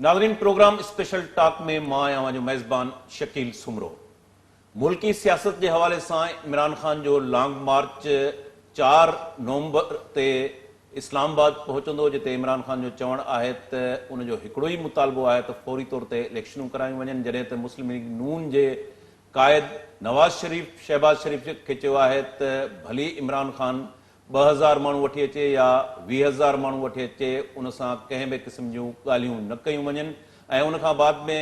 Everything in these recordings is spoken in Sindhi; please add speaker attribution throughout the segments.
Speaker 1: ناظرين پروگرام اسپيشل ٽاڪ ۾ مان آهيان اوهان جو ميزبان شڪيل سومرو. ملڪي سياست جي حوالي سان عمران خان جو لانگ مارچ چار نومبر تي اسلام آباد پهچندو جتي عمران خان جو چوڻ آهي ته ان جو هڪڙو ئي مطالبو آهي ته فوري طور تي اليڪشنون ڪرايون وڃن جڏهن ته مسلم ليگ نون جي قائد نواز شريف شهباز شريف کي چيو آهي ته ڀلي عمران خان 2000 ماڻهو وٺي اچي يا 20,000 ماڻهو وٺي اچي ان سان ڪنهن به قسم جون ڳالهيون نه ڪيون وڃن ۽ ان کان بعد ۾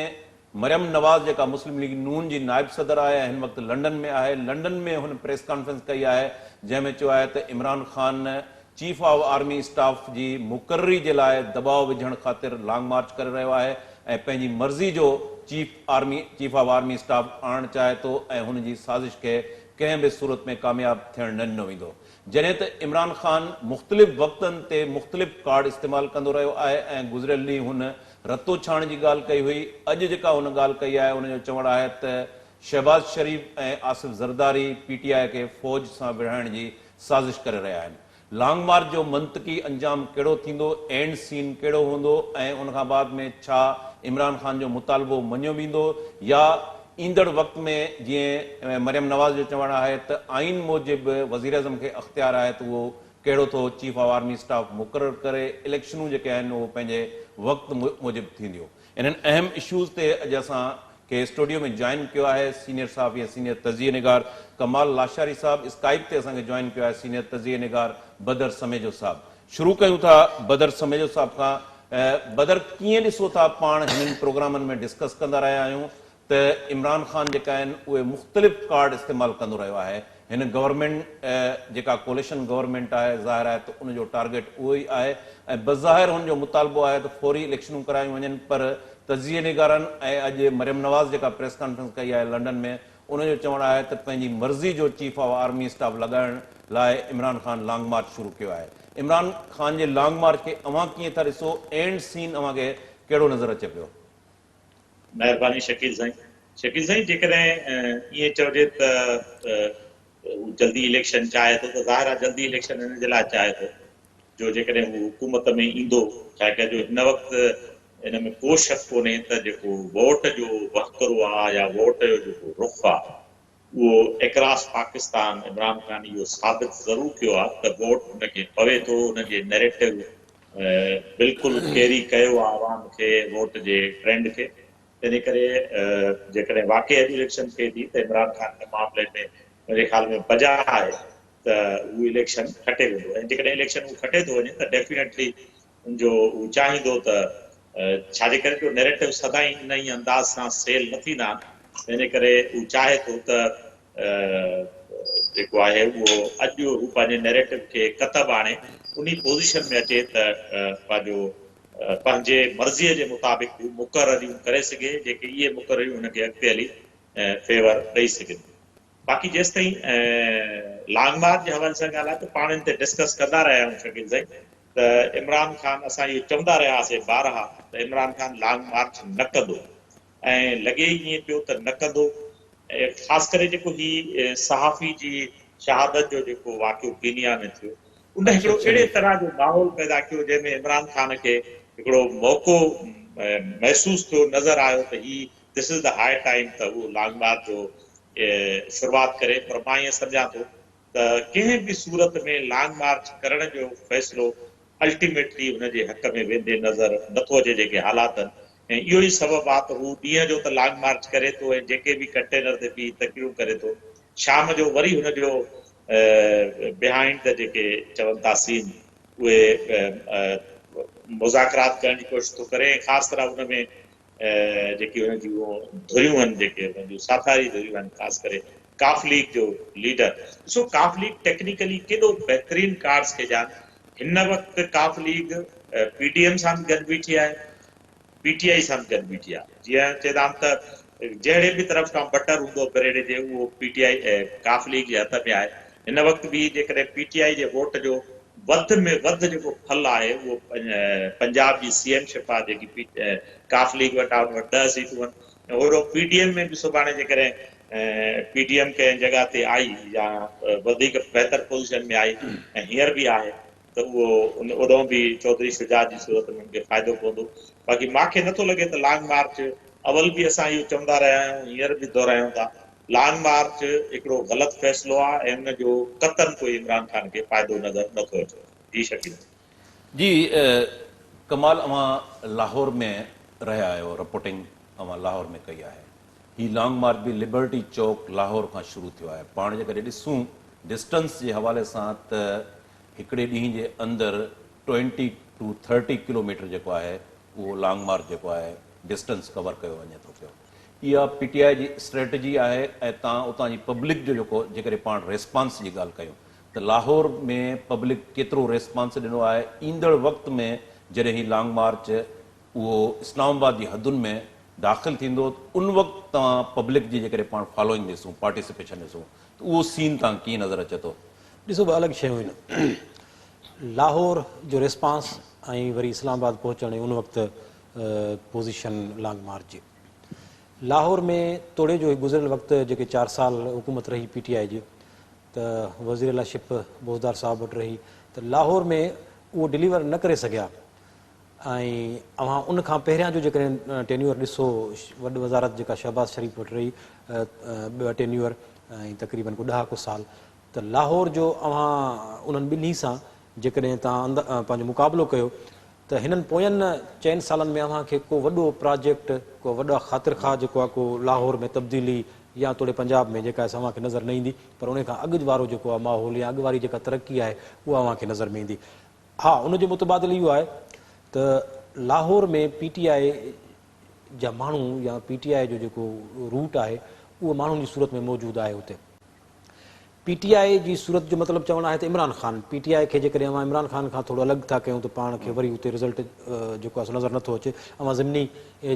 Speaker 1: مريم نواز جيڪا مسلم ليگ نون جي نائب صدر آهي ۽ هن وقت لنڊن ۾ آهي لنڊن ۾ هن پريس ڪانفرنس ڪئي آهي جنهن ۾ چيو آهي ته Imran Khan chief of army staff جي مقرري جي لاء دٻاء وجهڻ خاطر لانگ مارچ ڪري رهيو آهي ۽ پنهنجي مرضي جو chief army chief of army staff آڻڻ چاهي ٿو ۽ هن جي سازش کي ڪنهن به صورت ۾ ڪامياب ٿيڻ نه ڏنو ويندو جڏهن ته عمران خان مختلف وقتن تي مختلف ڪارڊ استعمال ڪندو رهيو آهي ۽ گذريل ڏينهن هن رتو ڇاڻ جي ڳالهه ڪئي هئي اڄ جيڪا هن ڳالهه ڪئي آهي ان جو چوڻ آهي ته Shehbaz Sharif ۽ Asif Zardari P T I کي فوج سان وڙهائڻ جي سازش ڪري رهيا آهن. لانگ مارچ جو منطقي انجام ڪهڙو ٿيندو، اينڊ سين ڪهڙو هوندو ۽ ان کان بعد ۾ ڇا عمران خان جو مطالبو مڃيو ويندو يا ايندڙ وقت ۾ جيئن مريم نواز جو چوڻ آهي ته آئين موجب وزيراعظم کي اختيار آهي ته اهو ڪهڙو ٿو چيف آف آرمي اسٽاف مقرر ڪري، اليڪشنون جيڪي آهن اهو پنهنجي وقت موجب ٿينديون. انهن اهم اشوز تي اڄ اسان کي اسٽوڊيو ۾ جوائن ڪيو آهي سينيئر صحافي ۽ سينيئر تجزيي نگار ڪمال لاشاري صاحب، اسڪائپ تي اسان کي جوائن ڪيو آهي سينيئر تجزيي نگار بدر سميجو صاحب. شروع ڪيون ٿا بدر سميجو صاحب کان. بدر ڪيئن ڏسو ٿا پاڻ هنن پروگرامن ۾ ڊسڪس ڪندا رهيا آهيون ته عمران خان جيڪا آهن اهي مختلف ڪارڊ استعمال ڪندو رهيو آهي هن گورنمينٽ جيڪا ڪوليشن گورنمينٽ آهي ظاهر آهي ته ان جو ٽارگيٽ اهو ئي آهي ۽ بظاهر هن جو مطالبو آهي ته فوري اليڪشنون ڪرايون وڃن پر تجزيي نگارن ۽ اڄ مريم نواز جيڪا پريس ڪانفرنس ڪئي آهي لنڊن ۾ ان جو چوڻ آهي ته پنهنجي مرضي جو چيف آف آرمي اسٽاف لڳائڻ لاء عمران خان لانگ مارچ شروع ڪيو آهي عمران خان جي لانگ مارچ کي اوهان ڪيئن ٿا ڏسو اينڊ سين اوهان کي ڪهڙو نظر اچي پيو؟
Speaker 2: مهرباني شڪيل سائين. شڪيل سائين جيڪڏهن ائين چئجي ته هو جلدي اليڪشن چاهي ٿو ته ظاهر آهي جلدي اليڪشن ان جي لاء چاهي ٿو جو جيڪڏهن هو حڪومت ۾ ايندو ڇاڪاڻ جو هن وقت ان ۾ ڪو شڪ ڪونهي ته جيڪو ووٽ جو وهڪرو آهي يا ووٽ جو جيڪو رخ آهي اهو اڪراس پاڪستان عمران خان اهو ثابت ضرور ڪيو آهي ته ووٽ هن کي پوي ٿو ان جي نيريٽو بلڪل ڪيري ڪيو آهي عوام کي ووٽ جي ٽرينڊ کي تنهنجي ڪري جيڪڏهن واقعي اڄ اليڪشن ٿئي ٿي ته عمران خان ان معاملي ۾ منهنجي خيال ۾ بجا آهي ته هو اليڪشن کٽي ويندو ۽ جيڪڏهن اليڪشن هو کٽي ٿو وڃي ته ڊيفينيٽلي ان جو هو چاهيندو ته ڇا جي ڪري جو نيريٽو سدائين ان ئي انداز سان سيل نه ٿيندا آهن تنهنجي ڪري هو چاهي ٿو ته جيڪو آهي اهو اڄ هو پنهنجي نيريٽو کي ڪتب آڻي انهي پوزيشن ۾ اچي ته پنهنجو پنهنجي مرضي جي مطابق هو مقرريون ڪري سگهي جيڪي اهي مقرريون هن کي اڳتي هلي فيور ڏئي سگهن. باقي جيستائين لانگ مارچ جي حوالي سان ڳالهه آهي ته پاڻ ان تي ڊسڪس ڪندا رهيا آهيون شڪيل سائين ته عمران خان اسان اهو چوندا رهياسين بارها ته عمران خان لانگ مارچ نه ڪندو ۽ لڳي ئي ائين پيو ته نه ڪندو خاص ڪري جيڪو هي صحافي جي شهادت جو جيڪو واقعو ڪينيا ۾ ٿيو ان هڪڙو اهڙي طرح جو ماحول پيدا ڪيو جنهن ۾ عمران خان کي هڪڙو موقعو محسوس ٿيو نظر آيو ته هي this is the high time ته هو لانگ مارچ جو شروعات ڪري پر مان ائين سمجهان ٿو ته ڪنهن به صورت ۾ لانگ مارچ ڪرڻ جو فيصلو الٽيميٽلي هن جي حق ۾ ويندي نظر نٿو اچي جيڪي حالات آهن ۽ اهو ئي سبب آهي ته هو ڏينهن جو ته لانگ مارچ ڪري ٿو ۽ جيڪي به ڪنٽينر تي بيهي تقريرون ڪري ٿو شام جو وري هن جو بيهائنڊ the جيڪي چون ٿا سين اهي مذاڪرات ڪرڻ جي ڪوشش ٿو ڪري ۽ خاص طرح ان ۾ جيڪي هن جون ڌريون آهن، جيڪي هن جون ساٿاري ڌريون آهن، خاص ڪري قاف ليگ جو ليڊر. ڏسو قاف ليگ ٽيڪنيڪلي ڪيڏو بهترين ڪارڊز کيڏيا آهن. هن وقت قاف ليگ پي ڊي ايم سان به گڏ بيٺي آهي، پي ٽي آء سان به گڏ بيٺي آهي. جيئن چئندا آهن ته جهڙي به طرف کان بٽر هوندو بريڊ جي اهو پي ٽي آء قاف ليگ جي هٿ ۾ آهي. هن وقت به جيڪڏهن پي ٽي آء جي ووٽ جو وڌ ۾ وڌ جيڪو ڦل آهي اهو پنجاب جي سي ايم شپ آهي جيڪي پي قاف ليگ وٽ آهي ان وٽ 10 سيٽون آهن ۽ اوهڙو پي ڊي ايم ۾ به سڀاڻي جيڪڏهن پي ڊي ايم ڪنهن جڳهه تي آئي يا وڌيڪ بهتر پوزيشن ۾ آئي ۽ هينئر به آهي ته اهو ان اوڏانهن به چوڌري شجاعت جي صورت ۾ ان کي فائدو پوندو. باقي مان کي نٿو لڳي ته لانگ مارچ اول به اسان اهو چوندا رهيا آهيون هينئر به دهرايون ٿا لانگ مارچ هڪڙو غلط فيصلو آهي ۽ ان جو قطعاً ڪوئي عمران خان کي فائدو نظر نٿو اچي. جي شڪيل.
Speaker 1: جي ڪمال اوهان لاهور ۾ رهيا آهيو رپورٽنگ اوهان لاهور ۾ ڪئي آهي هي لانگ مارچ به لبرٽي چوڪ لاهور کان شروع ٿيو آهي پاڻ جيڪڏهن ڏسون ڊسٽنس جي حوالي سان ته هڪڙي ڏينهن جي اندر ٽوئنٽي ٽو ٿرٽي ڪلوميٽر جيڪو آهي اهو لانگ مارچ جيڪو آهي ڊسٽنس ڪور ڪيو وڃي ٿو پيو اها پي ٽي آء جي اسٽريٽجي آهي ۽ تان اتان جي پبلڪ جو جيڪو جيڪڏهن پاڻ ريسپانس جي ڳالهه ڪيون ته لاهور ۾ پبلڪ ڪيترو ريسپانس ڏنو آهي ايندڙ وقت ۾ جڏهن هي لانگ مارچ اهو اسلام آباد جي حدن ۾ داخل ٿيندو ته ان وقت توهان پبلڪ جي جيڪڏهن پاڻ فالوئنگ ڏسون پارٽيسپيشن ڏسون ته اهو سين توهان کي ڪيئن نظر اچي ٿو؟
Speaker 3: ڏسو ٻه الڳ شيون آهن لاهور جو ريسپانس ۽ وري اسلام آباد پهچڻ ۽ ان وقت پوزيشن لانگ مارچ جي. لاهور ۾ توڙي جو گذريل وقت جيڪي چار سال حڪومت رهي پي ٽي آء جي ته وزير اعليٰ شپ بوزدار صاحب وٽ رهي ته لاهور ۾ اهو ڊليور نه ڪري سگهيا ۽ اوهان ان کان پهريان جو جيڪڏهن ٽينيوئر ڏسو وڏ وزارت جيڪا شهباز شريف وٽ رهي ٻه ٽينيوئر ۽ تقريبن ڪو ڏهاڪو سال ته لاهور جو اوهان انهن ٻنهي سان جيڪڏهن توهان پنهنجو مقابلو ڪيو ته هنن پوين چئن سالن ۾ اوهان کي ڪو وڏو پراجيڪٽ ڪو وڏا خاطر خواهه جيڪو آهي ڪو لاهور ۾ تبديلي يا توڙي پنجاب ۾ جيڪا آهي سا اوهان کي نظر نه ايندي پر ان کان اڳ وارو جيڪو آهي ماحول يا اڳ واري جيڪا ترقي آهي اها اوهان کي نظر ۾ ايندي. ها ان جو متبادل اهو آهي ته لاهور ۾ پي ٽي آء جا ماڻهو يا پي ٽي آء جو جيڪو روٽ آهي اهو ماڻهن جي صورت ۾ موجود آهي اتي پي ٽي آء جي صورت جو مطلب چوڻ آهي ته عمران خان پي ٽي آء کي جيڪڏهن اوهان عمران خان کان ٿورو الڳ ٿا ڪيون ته پاڻ کي وري اتي رزلٽ جيڪو آهي سو نظر نٿو اچي اوهان ضمني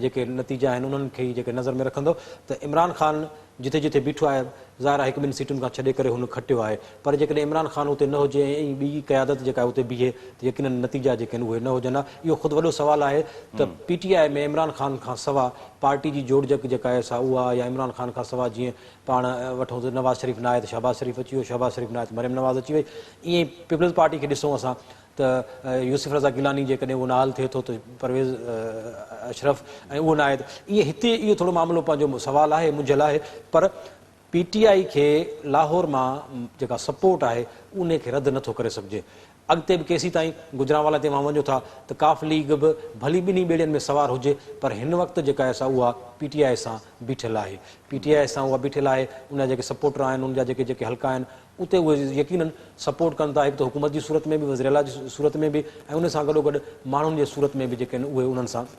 Speaker 3: جيڪي نتيجا آهن انهن کي ئي جيڪي نظر ۾ رکندو ته عمران خان جتي جتي بيٺو آهي، ظاهر آهي هڪ ٻن سيٽن کان ڇڏي ڪري هن کٽيو آهي، پر جيڪڏهن عمران خان اتي نه هجي ۽ ٻي قيادت جيڪا آهي اتي بيهي ته يقينن نتيجا جيڪي آهن اهي نه هجن ها. اهو خود وڏو سوال آهي ته پي ٽي آء ۾ عمران خان کان سوا پارٽي جي جوڙجڪ جيڪا آهي سا اها يا عمران خان کان سوا جيئن پاڻ وٺون ته نواز شريف نه آهي ته شهباز شريف اچي ويو، شهباز شريف نه آهي ته مريم نواز اچي وئي، ائين ئي پيپلز پارٽي کي ڏسون اسان ته يوسف رضا گيلاني جيڪڏهن اهو نااهل ٿئي ٿو ته پرويز اشرف ۽ اهو ناهي ته ائين هتي اهو ٿورو معاملو پنهنجو سوال آهي منجهيل آهي پر پي ٽي آء کي لاهور مان جيڪا سپورٽ آهي ان کي رد نٿو ڪري سگهجي اڳتي به ڪيسي تائين گجرانوالا تي اوهان وڃو ٿا ته قاف ليگ به ڀلي ٻنهي ٻيڙين ۾ سوار هجي پر هن وقت جيڪا آهي سا اها پي ٽي آء سان بيٺل آهي پي ٽي آء سان اها بيٺل آهي ان جا جيڪي سپورٽر آهن ان جا جيڪي جيڪي حلقا آهن اتي اهي يقينن سپورٽ ڪن ٿا هڪ ته حڪومت جي صورت ۾ به وزيراعليٰ جي صورت ۾ به ۽ ان سان گڏوگڏ ماڻهن جي صورت ۾ به جيڪي آهن اهي انهن سان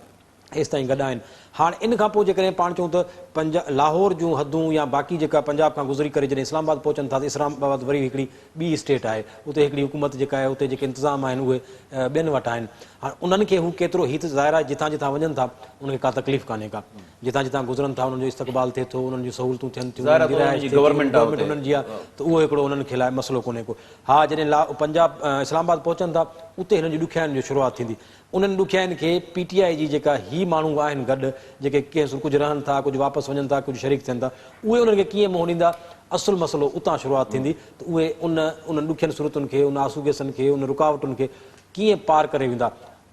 Speaker 3: ايستائين گڏ آهن هاڻ ان کان پوء جيڪڏهن پاڻ چئون ته پنج لاهور جون حدون يا باقي جيڪا پنجاب کان گذري ڪري جڏهن اسلام آباد پهچن ٿا ته اسلام آباد وري هڪڙي ٻي اسٽيٽ آهي اتي هڪڙي حڪومت جيڪا آهي اتي جيڪي انتظام آهن اهي ٻين وٽ آهن هاڻ انهن کي هو ڪيترو هي ته ظاهر آهي جتان جتان وڃن ٿا انهن کي ڪا تڪليف ڪانهي ڪا جتان جتان گذرن ٿا انهن جو استقبال ٿئي ٿو، انهن جون سهولتون ٿين ٿيون، انهن جي رهائش ٿئي ٿي، گورنمينٽ انهن جي آهي ته اهو هڪڙو انهن کي لاء مسئلو ڪونهي ڪو. ها جڏهن لا پنجاب اسلام آباد پهچن ٿا اتي هنن جي ڏکيائين جو شروعات ٿيندي. انهن ڏکيائين کي پي ٽي آء جي جيڪا هي ماڻهو آهن گڏ جيڪي ڪنهن سر ڪجهه رهن ٿا ڪجهه واپس وڃن ٿا ڪجهه شريڪ ٿين ٿا اهي انهن کي ڪيئن منهن ڏيندا اصل مسئلو اتان شروعات ٿيندي ته اهي ان انهن ڏکين صورتن کي ان آسوگيسن کي ان رڪاوٽن کي ڪيئن پار ڪري ويندا.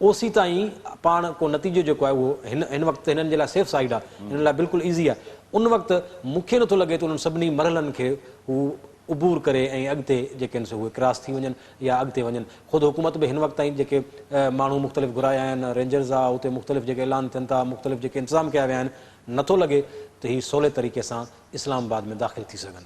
Speaker 3: اوسيتائين پاڻ ڪو نتيجو جيڪو آهي اهو هن هن وقت ته هنن جي لاء سيف سائيڊ آهي هنن لاء بلڪل ايزي آهي ان وقت مون کي نٿو لڳي ته انهن سڀني مرحلن کي هو عبور ڪري ۽ اڳتي جيڪي آهن سي اهي ڪراس ٿي وڃن يا اڳتي وڃن خود حڪومت به هن وقت تائين جيڪي ماڻهو مختلف گهرايا آهن رينجرز آ اتي مختلف جيڪي اعلان ٿين ٿا مختلف جيڪي انتظام ڪيا ويا آهن نٿو لڳي ته هي سولي طريقي سان اسلام آباد ۾ داخل ٿي سگهن.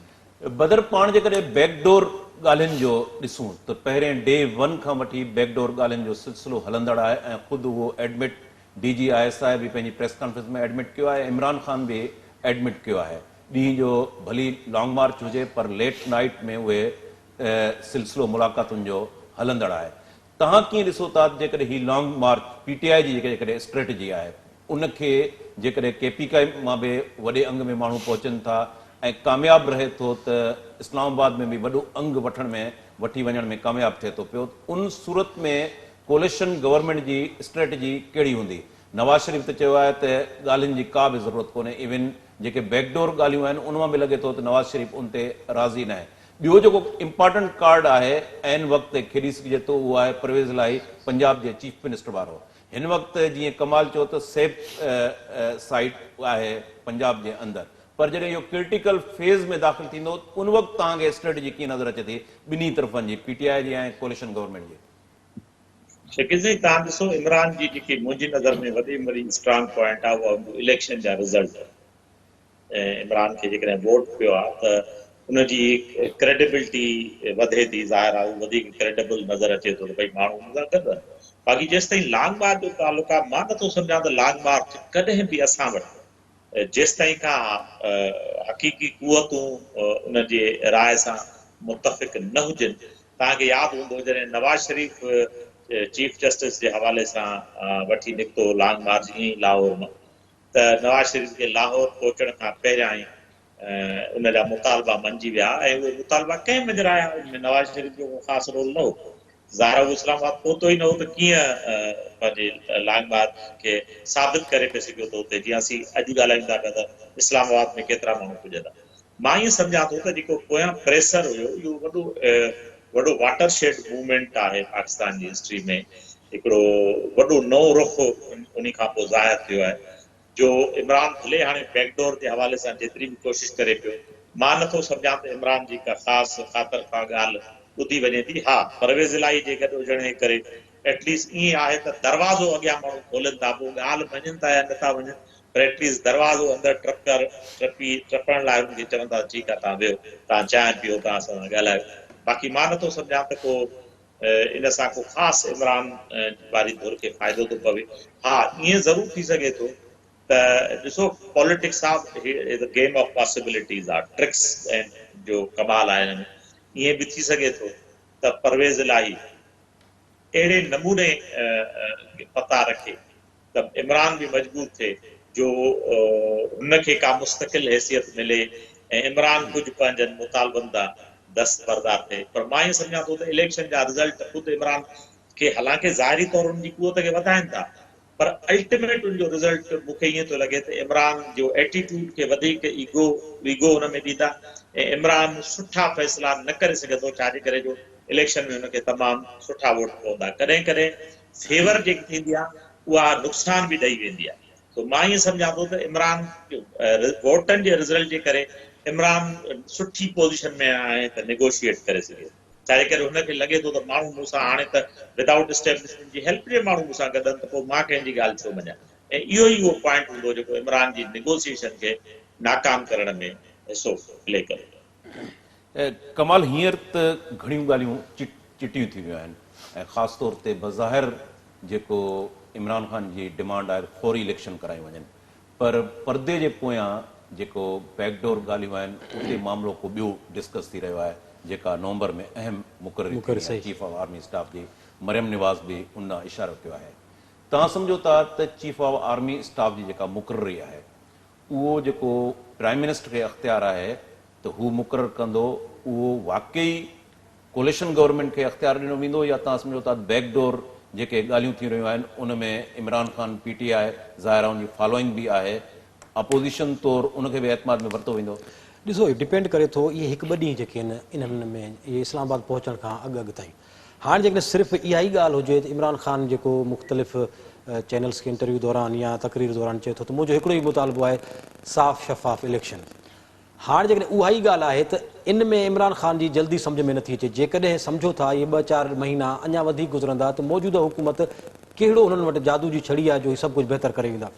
Speaker 1: بدر پاڻ جيڪڏهن بيڪ ڊور ڳالهين جو ڏسون ته پهرين ڊي ون کان وٺي بيڪ ڊور ڳالهين جو سلسلو هلندڙ آهي ۽ خود اهو admit D G I S I به پنهنجي پريس ڪانفرنس ۾ ايڊمٽ ڪيو آهي عمران خان به ايڊمٽ ڪيو آهي ڏينهن جو ڀلي لانگ مارچ هجي پر ليٽ نائيٽ ۾ اهي سلسلو ملاقاتن جو هلندڙ آهي توهان ڪيئن ڏسو ٿا ته جيڪڏهن هي لانگ مارچ پي ٽي آء جي جيڪڏهن اسٽريٽجي آهي ان کي جيڪڏهن ڪي پي ڪي مان به وڏي انگ ۾ ماڻهو پهچن ٿا ۽ ڪامياب رهي ٿو ته اسلام آباد ۾ به وڏو انگ وٺڻ ۾ وٺي وڃڻ ۾ ڪامياب ٿئي ٿو پيو ته ان صورت ۾ ڪوليشن گورنمينٽ جي اسٽريٽجي ڪهڙي هوندي؟ نواز شريف ته چيو آهي ته ڳالهين جي ڪا به ضرورت ڪونهي ايون جيڪي بيڪ ڊور ڳالهيون آهن ان مان به لڳي ٿو ته نواز شريف ان تي راضي ناهي. ٻيو جيڪو امپارٽنٽ ڪارڊ آهي عين وقت تي کيڏي سگهجي ٿو اهو آهي پرويز الاهي پنجاب جي چيف منسٽر وارو. هن وقت جيئن ڪمال چيو ته سيف سائيڊ آهي پنجاب جي اندر پر جڏهن اهو ڪرٽيڪل فيز ۾ داخل ٿيندو ان وقت توهان کي اسٽريٽجي ڪيئن نظر اچي ٿي ٻنهي طرفن جي پي ٽي آء جي ۽ ڪوئليشن گورنمينٽ جي؟
Speaker 2: شڪيل سائين توهان ڏسو عمران جي جيڪي منهنجي نظر ۾ وڏي ۾ وڏي اسٽرانگ پوائنٽ آهي اها هوندو اليڪشن جا رزلٽ عمران کي جيڪڏهن ووٽ پيو آهي ته ان جي ڪريڊبلٽي وڌي ٿي ظاهر آهي هو وڌيڪ ڪريڊبل نظر اچي ٿو ته ڀئي ماڻهو ان سان گڏ آهن باقي جيستائين لانگ مارچ جو تعلق آهي مان نٿو سمجهان ته لانگ مارچ ڪڏهن به اسان وٽ جيستائين کان حقيقي قوتون ان جي راء سان متفق نه هجن. توهان کي ياد هوندو جڏهن نواز شريف چيف جسٽس جي حوالي سان وٺي نڪتو هو لانگ مارچ ائين ئي لاهور مان ته نواز شريف کي لاهور پهچڻ کان پهريان ئي ان جا مطالبا مڃجي ويا ۽ اهي مطالبا ڪنهن مڃرايا ان ۾ نواز شريف جو ڪو خاص رول نه هو. ظاهر آهي هو اسلام آباد پهتو ئي نه هو ته ڪيئن پنهنجي لانگ مارچ کي ثابت ڪري پئي سگهيو ته اتي جيئن اسين اڄ ڳالهايون ٿا پيا ته اسلام آباد ۾ ڪيترا ماڻهو پڄندا. مان ائين سمجهان ٿو ته جيڪو پويان پريسر هيو اهو وڏو وڏو واٽر شيڊ موومينٽ آهي پاڪستان جي هسٽري ۾ هڪڙو وڏو نئون رخ انهي کان پوء ظاهر ٿيو آهي جو عمران ڀلي هاڻي بيڪ ڊور جي حوالي سان جيتري به ڪوشش ڪري پيو، مان نه ٿو سمجهان ته عمران جي ڪا خاص خاطر خواهه ڳالهه ٻڌي وڃي ٿي. ها پرويز الاهي جي گڏ هجڻ جي ڪري ايٽ ليسٽ ائين آهي ته دروازو اڳيان ماڻهو کولين ٿا، پوء ڳالهه مڃين ٿا يا نه ٿا مڃين پر ايٽ ليسٽ دروازو اندر ٽپڪر ٽپي ٽپڻ لاء انهن کي چون ٿا ته ٺيڪ آهي توهان ويهو، توهان چانهه پيئو، توهان اسان سان ڳالهايو. باقي مان نه ٿو سمجهان ته ڪو ان سان ڪو خاص عمران واري ڌر کي فائدو ٿو پوي. ها ائين ضرور ٿي سگهي ٿو ته ڏسو پاليٽڪس آ هي از ا گيم آف پاسيبلٽيز آ ٽرڪس ۽ جو ڪمال آهي ان ۾ ائين به ٿي سگهي ٿو ته پرويز الاهي اهڙي نموني پتا رکي ته عمران به مجبور ٿئي جو هن کي ڪا مستقل حيثيت ملي ۽ عمران ڪجهه پنهنجن مطالبن تان دستبردار ٿئي پر مان ائين سمجهان ٿو ته اليڪشن جا رزلٽ خود عمران کي حالانڪه ظاهري طور ان جي قوت کي وڌائين ٿا پر الٽيميٽ ان جو رزلٽ مون کي ائين ٿو لڳي ته عمران جو ايٽيٽيوڊ کي وڌيڪ ايگو ويگو ان ۾ ڏيندا ۽ عمران سٺا فيصلا نه ڪري سگهندو ڇا جي ڪري جو اليڪشن ۾ هن کي تمام سٺا ووٽ پوندا ڪڏهن ڪڏهن فيور جيڪي ٿيندي آهي اها نقصان به ڏئي ويندي آهي سو مان ائين سمجهان ٿو ته عمران ووٽن جي رزلٽ جي ڪري عمران سٺي پوزيشن ۾ آهي ته نيگوشيئيٽ ڪري سگهي ڇا جي ڪري هن کي لڳي ٿو ته ماڻهو مون سان هاڻي ته ودائوٽ اسٽيبلشمينٽ جي هيلپ جي ماڻهو مون سان گڏ آهن ته پوء مان ڪنهن جي ڳالهه ڇو مڃان ۽ اهو ئي اهو پوائنٽ هوندو جيڪو عمران جي نيگوسيئيشن کي ناڪام ڪرڻ ۾ حصو پلي ڪندو.
Speaker 1: ڪمال هينئر ته گهڻيون ڳالهيون چٽيون ٿي ويون آهن ۽ خاص طور تي بظاهر جيڪو عمران خان جي ڊمانڊ آهي ته فوري اليڪشن ڪرايون وڃن پر پردي جي پويان جيڪو بيڪ ڊور ڳالهيون آهن اتي معاملو ڪو ٻيو ڊسڪس ٿي رهيو آهي جيڪا نومبر ۾ اهم مقرري ٿيڻي آهي چيف آف آرمي اسٽاف جي مريم نواز به ان ڏانهن اشارو ڪيو آهي توهان سمجهو ٿا ته چيف آف آرمي اسٽاف جي جيڪا مقرري آهي اهو جيڪو پرائم منسٽر کي اختيار آهي ته هو مقرر ڪندو اهو واقعي ڪوليشن گورنمينٽ کي اختيار ڏنو ويندو يا توهان سمجهو ٿا ته بيڪ ڊور جيڪي ڳالهيون ٿي رهيون آهن ان ۾ عمران خان پي ٽي آء ظاهر آهي ان جي فالوئنگ به آهي اپوزيشن طور ان کي به اعتماد ۾ ورتو ويندو.
Speaker 3: ڏسو اهو ڊپينڊ ڪري ٿو اهي هڪ ٻه ڏينهن جيڪي آهن انهن ۾ اهي اسلام آباد پهچڻ کان اڳ اڳ تائين هاڻ جيڪڏهن صرف اها ئي ڳالهه هجي ته عمران خان جيڪو مختلف چينلز کي انٽرويو دوران يا تقرير دوران چئي ٿو ته منهنجو هڪڙو ئي مطالبو آهي صاف شفاف اليڪشن هاڻ جيڪڏهن اها ئي ڳالهه آهي ته ان ۾ عمران خان جي جلدي سمجهه ۾ نٿي اچي جيڪڏهن سمجهو ٿا اهي ٻه چار مهينا اڃا وڌيڪ گذرندا ته موجوده حڪومت ڪهڙو هنن وٽ جادو جي ڇڙي آهي جو هي سڀ ڪجهه بهتر ڪري ويندا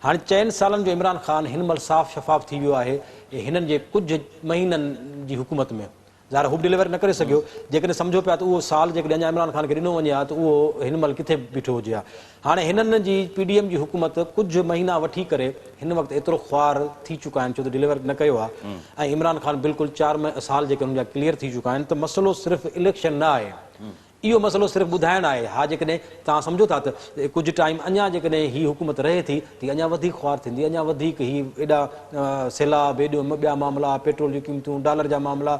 Speaker 3: هاڻ چئن سالن جو عمران خان هن مهل صاف شفاف ٿي ويو آهي هنن جي ڪجهه مهينن جي حڪومت ۾ ظاهر آهي هو به ڊليور نه ڪري سگهيو. جيڪڏهن سمجهو پيا ته اهو سال جيڪڏهن اڃا عمران خان کي ڏنو وڃي ها ته اهو هن مهل ڪٿي بيٺو هجي ها. هاڻي هنن جي پي ڊي ايم جي حڪومت ڪجهه مهينا وٺي ڪري هن وقت ايترو خوار ٿي چڪا آهن ڇو ته ڊليور نه ڪيو آهي ۽ عمران خان بلڪل چار سال جيڪي هن جا ڪليئر ٿي چڪا آهن ته مسئلو صرف اليڪشن نه آهي. اهو مسئلو صرف ٻڌائڻ آهي. ها جيڪڏهن توهان سمجهو ٿا ته ڪجهه ٽائيم اڃا جيڪڏهن هي حڪومت رهي ٿي ته هي اڃا وڌيڪ خوار ٿيندي، اڃا وڌيڪ هي ايڏا سيلاب، ايڏو ٻيا معاملا، پيٽرول جون قيمتون، ڊالر جا معاملا،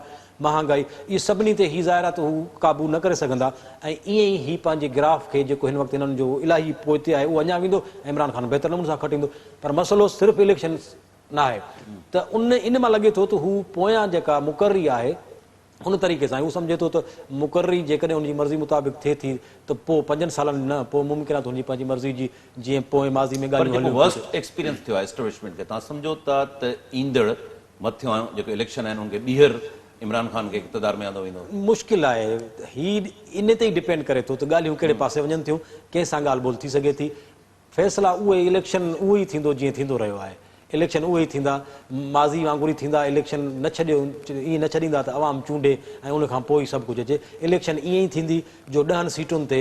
Speaker 3: مهانگائي، اهي سڀني تي هي ظاهر آهي ته هو قابو نه ڪري سگهندا ۽ ائين ئي هي پنهنجي گراف کي جيڪو هن وقت هنن جو الاهي پوئتي آهي اهو اڃا ويندو ۽ عمران خان بهتر نموني سان کٽيندو پر مسئلو صرف اليڪشن ناهي ته ان ان مان لڳي ٿو ته هو پويان جيڪا مقرري آهي. ان طريقي سان هو سمجهي ٿو ته مقرري جيڪڏهن ان جي مرضي مطابق ٿئي ٿي ته پوء پنجن سالن نه پوء ممڪن آهي ته هن جي پنهنجي مرضي جي جيئن پوئين ماضي ۾
Speaker 1: پر
Speaker 3: ڳالهيون
Speaker 1: جيڪو
Speaker 3: هليون ٿي
Speaker 1: ورسٽ ايڪسپيرينس ٿيو آهي اسٽيبلشمينٽ کي توهان سمجهو ٿا ته ايندڙ مٿيون جيڪو اليڪشن آهن ان کي ٻيهر عمران خان کي اقتدار ۾ آندو ويندو؟
Speaker 3: مشڪل آهي هي ان تي ئي ڊپينڊ ڪري ٿو ته ڳالهيون ڪهڙي پاسي وڃن ٿيون ڪنهن سان ڳالهه ٻولهه ٿي سگهي ٿي فيصلا اهي اليڪشن اهو ئي ٿيندو جيئن ٿيندو رهيو آهي. اليڪشن اهي ئي ٿيندا، ماضي وانگر ئي ٿيندا، اليڪشن نه ڇڏيو ائين نه ڇڏيندا ته عوام چونڊي ۽ ان کان پوء ئي سڀ ڪجهه اچي. اليڪشن ائين ئي ٿيندي جو ڏهن سيٽن تي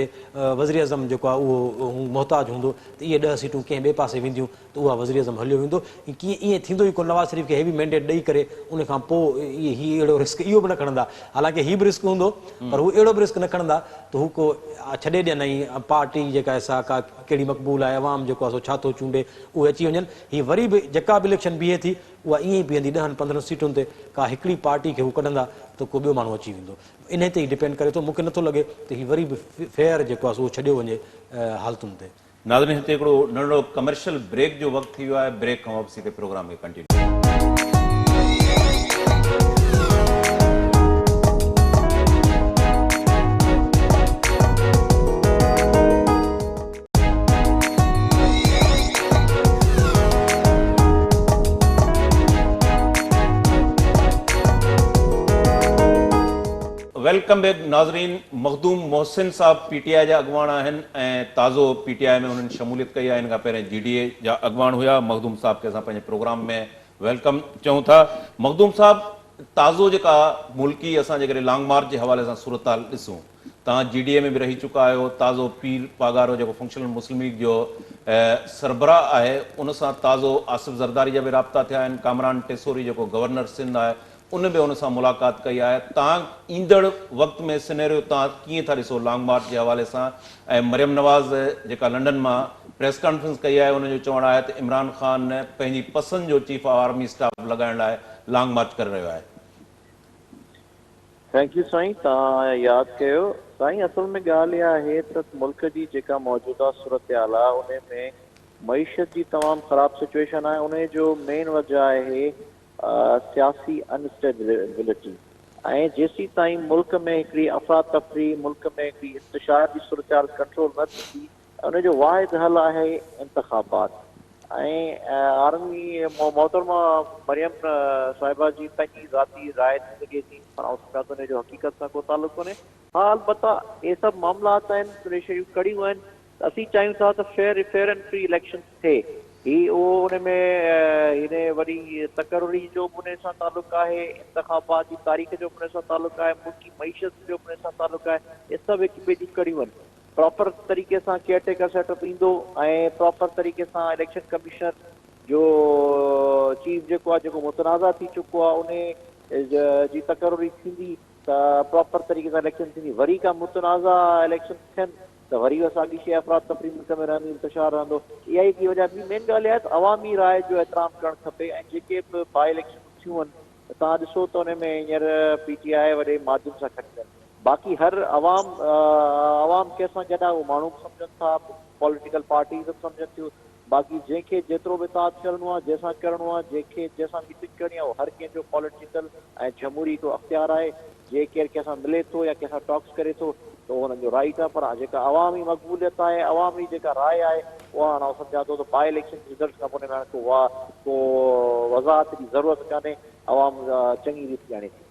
Speaker 3: وزيراعظم جيڪو آهي اهو محتاج هوندو ته اهي ڏهه سيٽون ڪنهن ٻئي پاسي وينديون ته اها وزيراعظم هليو ويندو. ڪيئن ائين ٿيندو ئي ڪونه نواز شريف کي هيوي مينڊيٽ ڏئي ڪري ان کان پوء هي اهڙو رسڪ اهو به نه کڻندا حالانڪه هي به رسڪ هوندو پر هو اهڙو به رسڪ نه کڻندا ته هو ڪو ڇڏي ڏين ۽ پارٽي جيڪا آهي سا ڪا ڪهڙي مقبول آهي عوام جيڪو آهي سو ڇا ٿو چونڊي اهي اچي وڃن هي وري به جيڪا به اليڪشن بيهي ٿي اها ائين ئي بيهندي ڏهن پندرهن سيٽن تي ڪا هڪڙي پارٽي کي هو ڪڍندا ته ڪو ٻيو ماڻهو اچي ويندو انهي تي ئي ڊپينڊ ڪري ٿو مون کي نٿو لڳي ته هي وري به فيئر جيڪو آهي سو اهو ڇڏيو وڃي حالتن تي.
Speaker 1: ناظرين هتي هڪڙو ننڍڙو ڪمرشل بريڪ جو وقت ٿي ويو آهي بريڪ کان واپسي تي پروگرام کي ڪنٽينيو. Welcome back ناظرين مخدوم محسن صاحب پي ٽي آء جا اڳواڻ آهن ۽ تازو پي ٽي آء ۾ انهن شموليت ڪئي آهي ان کان پهرين جي ڊي اي جا اڳواڻ هيا مخدوم صاحب کي اسان پنهنجي پروگرام ۾ welcome چئون ٿا مخدوم صاحب تازو جيڪا ملڪي اسان جيڪڏهن لانگ مارچ جي حوالي سان صورتحال ڏسون توهان جي ڊي اي ۾ به رهي چڪا آهيو تازو پير پاڳارو جيڪو فنڪشنل مسلم ليگ جو سربراهه آهي ان سان تازو آصف زرداري جا به رابطا ٿيا آهن ڪامران ٽيسوري جيڪو گورنر سنڌ آهي ان به ان سان ملاقات ڪئي آهي تان ايندڙ وقت ۾ سنيريو تان ڪيئن ٿا ڏسو لانگ مارچ جي حوالي سان ۽ مريم نواز جيڪا لنڊن مان پريس ڪانفرنس ڪئي آهي ان جو چوڻ آهي ته عمران خان پنهنجي پسند جو چيف آف آرمي اسٽاف لڳائڻ لاء لانگ مارچ ڪري رهيو آهي.
Speaker 4: Thank you سائين توهان ياد ڪيو. سائين اصل ۾ ڳالهه اها آهي ته ملڪ جي جيڪا موجوده صورتحال آهي انهي ۾ معيشت جي تمام خراب سچويشن آهي انهي جو مين وجه آهي سياسي ان اسٽيبلٽي ۽ جيسيتائين ملڪ ۾ هڪڙي افراتفري، ملڪ ۾ هڪڙي انتشار جي صورتحال ڪنٽرول نه ٿيندي ان جو واحد حل آهي انتخابات ۽ آرمي محترمه مريم صاحبه جي پنهنجي ذاتي راء ٿي سگهي ٿي پر آئون سمجهان ٿو ان جو حقيقت سان ڪو تعلق ڪونهي ها البته اهي سڀ معاملات آهن اهي شيون ڪڙيون آهن ته اسين چاهيون ٿا ته fair fair and free election ٿئي. هي اهو ان ۾ هن وري تقرري جو به ان سان تعلق آهي، انتخابات جي تاريخ جو به ان سان تعلق آهي، ملڪي معيشت جو به ان سان تعلق آهي، اهي سڀ هڪ ٻئي جون ڪڙيون آهن. پراپر طريقي سان ڪيئر ٽيڪر سيٽ اپ ايندو ۽ پراپر طريقي سان اليڪشن ڪميشنر جو چيف جيڪو آهي جيڪو متنازع ٿي چڪو آهي ان جي تقرري ٿيندي ته پراپر طريقي سان اليڪشن ٿيندي وري ڪا متنازع اليڪشن ٿين ته وري اها ساڳي شيء افراتفري ملڪ ۾ رهندي، انتشار رهندو. اها ئي هڪڙي وجه آهي. ٻي مين ڳالهه اها آهي ته عوامي راء جو احترام ڪرڻ کپي ۽ جيڪي به باء اليڪشنون ٿيون آهن ته توهان ڏسو ته ان ۾ هينئر پي ٽي آء وڏي مارجن سان کٽي آهي. باقي هر عوام عوام ڪنهن سان گڏ آهي اهو ماڻهو به سمجهن ٿا، پوليٽيڪل پارٽيز به سمجهن ٿيون. باقي جنهن کي جيترو به اتحاد ڪرڻو آهي، جنهن سان ڪرڻو آهي، جنهن کي جنهن سان ميٽنگ ڪرڻي آهي اهو هر ڪنهن جو پوليٽيڪل ۽ جمهوري هڪڙو اختيار آهي. جي ڪير ڪنهن سان ملي ٿو يا ڪنهن سان ٽاڪس ڪري ٿو ته اهو هنن جو رائيٽ آهي پر جيڪا عوامي مقبوليت آهي، عوامي جيڪا راء آهي اها هاڻ آئون سمجهان ٿو ته باء اليڪشن جي رزلٽ کان پوء ان ۾ هاڻ ڪو ڪو وضاحت جي ضرورت ڪانهي، عوام چڱي ريت ڄاڻي ٿي.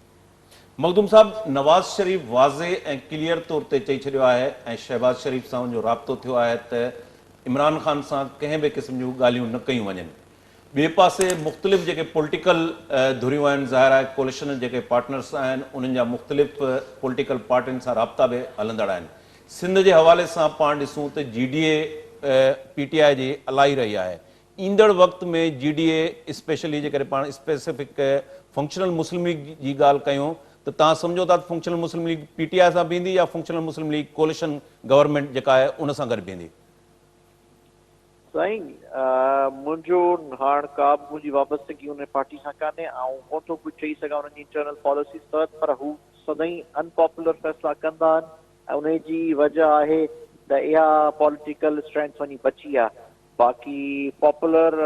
Speaker 1: مخدوم صاحب، نواز شريف واضح ۽ ڪليئر طور تي چئي ڇڏيو آهي ۽ شهباز شريف سان ان جو رابطو ٿيو آهي ته عمران خان سان ڪنهن به قسم جون ڳالهيون نه ڪيون وڃن. ٻئي پاسي مختلف جيڪي پوليٽيڪل ڌريون آهن ظاهر آهي ڪوليشن جيڪي پارٽنرس آهن انهن جا مختلف پوليٽيڪل پارٽين سان رابطا به هلندڙ آهن. سنڌ جي حوالي سان پاڻ ڏسون ته G D A P T I جي الائي رهي آهي. ايندڙ وقت ۾ جي ڊي اي اسپيشلي جيڪڏهن پاڻ اسپيسفڪ فنڪشنل مسلم ليگ جي ڳالهه ڪيون ته توهان سمجهو ٿا ته functional Muslim league P T I سان بيهندي يا فنڪشنل مسلم ليگ ڪوليشن گورنمينٽ جيڪا آهي ان سان گڏ بيهندي؟
Speaker 4: سائين منهنجو هاڻ ڪا به منهنجي وابستگي ان پارٽي سان ڪانهي آئون ڪونه ٿو ڪجهه چئي سگهان انهن جي انٽرنل پاليسيز تحت پر هو سدائين ان پاپولر فيصلا ڪندا آهن ۽ انهي جي وجه آهي ته اها پوليٽيڪل اسٽرينٿ وڃي بچي آهي باقي پاپولر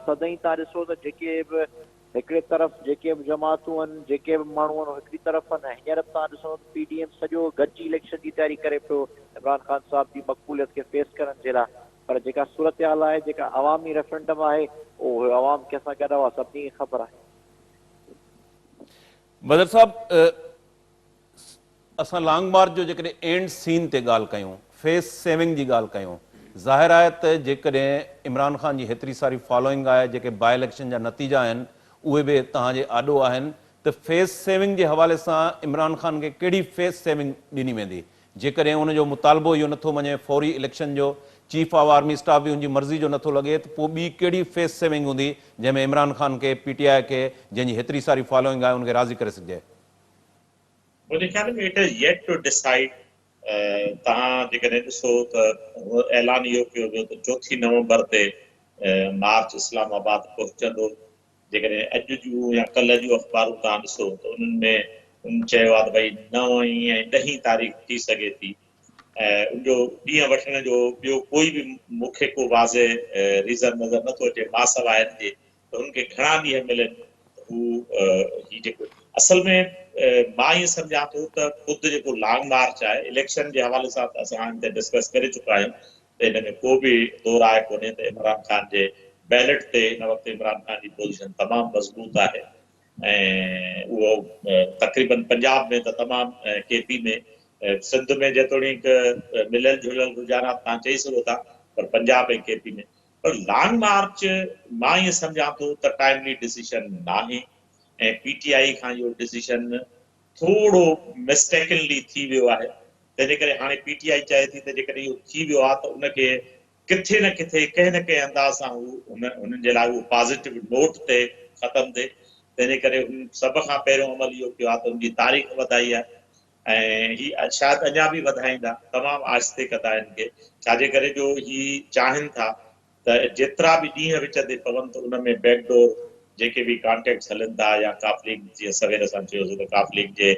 Speaker 4: سدائين تان ڏسو ته جيڪي به هڪڙي طرف جيڪي به جماعتون آهن، جيڪي به ماڻهو آهن اهي هڪڙي طرف آهن ۽ هينئر به توهان ڏسندو ته پي ڊي ايم سڄو گڏجي اليڪشن جي تياري ڪري پيو عمران خان صاحب جي مقبوليت کي فيس ڪرڻ جي لاء پر جيڪا صورتحال آهي جيڪا عوامي ريفرنڊم آهي اهو عوام ڪنهن سان گڏ آهي اها سڀني کي خبر آهي.
Speaker 1: بدر صاحب اسان لانگ مارچ جو جيڪڏهن اينڊ سين تي ڳالهه ڪيون، فيس سيونگ جي ڳالهه ڪيون، ظاهر آهي ته جيڪڏهن عمران خان جي هيتري ساري فالوئنگ آهي، جيڪي باء اليڪشن جا نتيجا آهن اهي به توهان جي آڏو آهن ته فيس سيونگ جي حوالي سان عمران خان کي ڪهڙي فيس سيونگ ڏني ويندي؟ جيڪڏهن ان جو مطالبو اهو نٿو مڃي فوري اليڪشن جو، چيف آف آرمي اسٽاف به ان جي مرضي جو نٿو لڳي ته پوء ٻي ڪهڙي فيس سيونگ هوندي جنهن ۾ عمران خان کي، پي ٽي آء کي جنهن جي هيتري ساري فالوئنگ آهي ان کي راضي ڪري سگهجي؟
Speaker 2: منهنجي خيال ۾ it is yet to decide توهان جيڪڏهن ڏسو ته اعلان اهو ڪيو ويو ته چوٿين نومبر تي مارچ اسلام آباد پهچندو جيڪڏهن اڄ جون يا ڪلهه جون اخبارون توهان ڏسو ته انهن ۾ ان چيو آهي ته ڀئي نو ۽ ڏهين تاريخ ٿي سگهي ٿي ۽ ان جو ڏينهن وٺڻ جو ٻيو ڪوئي به مون کي ڪو واضح ريزن نظر نٿو اچي ماسواء ان جي ته هن کي گهڻا ڏينهن ملن ته هو هي جيڪو اصل ۾ مان ائين سمجهان ٿو ته خود جيڪو لانگ مارچ آهي اليڪشن جي حوالي سان ته اسان هن تي ڊسڪس ڪري چڪا آهيون ته ان ۾ ڪو به دو راء ڪونهي ته عمران خان جي بيلٽ تي هن وقت عمران خان جي پوزيشن تمام مضبوط آهي ۽ اهو تقريبن پنجاب ۾ ته تمام ڪي پي ۾ سنڌ ۾ جيتوڻيڪ مليل جهليل رجحانات توهان چئي سگهو ٿا پر پنجاب ۽ ڪي پي ۾ پر لانگ مارچ مان ائين سمجهان ٿو ته ٽائملي ڊسيشن ناهي ۽ پي ٽي آء کان اهو ڊسيشن ٿورو مسٽيڪنلي ٿي ويو آهي تنهن جي ڪري هاڻي پي ٽي آء چاهي ٿي ته جيڪڏهن اهو ٿي ويو آهي ته ان کي ڪٿي نه ڪٿي ڪنهن نه ڪنهن انداز سان هو هنن جي لاء اهو پازيٽو نوٽ تي ختم ٿئي تنهن جي ڪري هن سڀ کان پهريون عمل اهو ڪيو آهي ته ان جي تاريخ وڌائي آهي ۽ هي شايد اڃا به وڌائيندا، تمام آهستي ڪندا هن کي، ڇاجي ڪري جو هي چاهين ٿا ته جيترا به ڏينهن وچ تي پون ته ان ۾ بيڪ ڊور جيڪي به ڪانٽيڪٽس هلن ٿا يا ڪاف ليگ جيئن سوير اسان چيوسين ته ڪاف ليگ جي